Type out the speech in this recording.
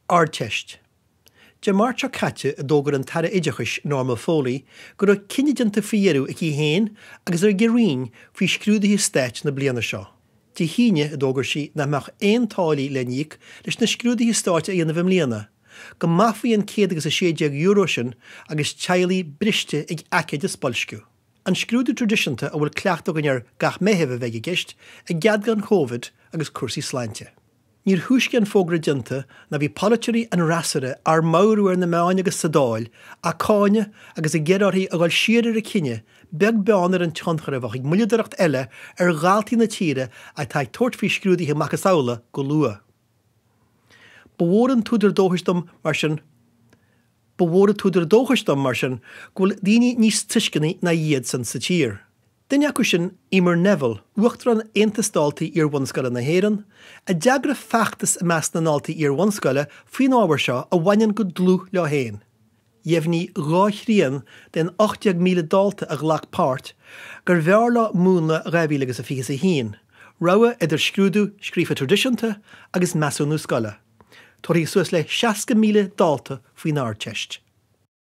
Ardteist. Dé Máirt seo caite a d'fhógair an tAire Oideachais, Norma Foley, go raibh cinneadh déanta faoi dheireadh aici féin agus ag a Roinn faoi scrúduithe stáit na bliana seo. Dé hAoine a d'fhógair sí nach mbeadh aon táillí le n-íoc leis na scrúduithe stáit a dhéanamh i mbliana, go maithfí an €116 sin agus teaghlaigh briste ag aicéid is boilsciú. An scrúdú traidisiúnta a bhfuil cleachtadh againn air gach Meitheamh a bheidh i gceist, i gcead don Chovid agus cúrsaí sláinte. Níor thúisce an fógra déanta ná bhí polaiteoirí an fhreasúra ár mbodhrú ar na meáin agus sa Dáil, á cáineadh agus ag iarraidh uirthi a dhul siar ar a cinneadh, beag beann ar an tionchar a bheadh ag moilleadóireacht eile ar dhaltaí na tíre atá ag tabhairt faoi scrúduithe macasamhla go luath. Ba mhór an t-údar dóchais dom, mar sin, Ba mhór an t-údar dóchais dom, mar sin, go bhfuil daoine níos tuisceanaí ná iadsan sa tír. Duine acu sin, Emer Neville, Uachtarán Aontas Daltaí Iar-bhunscoile na hÉireann, a d'eagraigh feachtas i measc na ndaltaí iar-bhunscoile faoin ábhar seo a bhaineann go dlúth leo féin. Dheimhnigh dhá thrian den 18,000 dalta a ghlac páirt gur bhfearr leo múnla 2021, rogha idir scrúdú scríofa traidisiúnta agus measúnú scoile. Tabharfaidh suas le 60,000 dalta faoin Ardteist.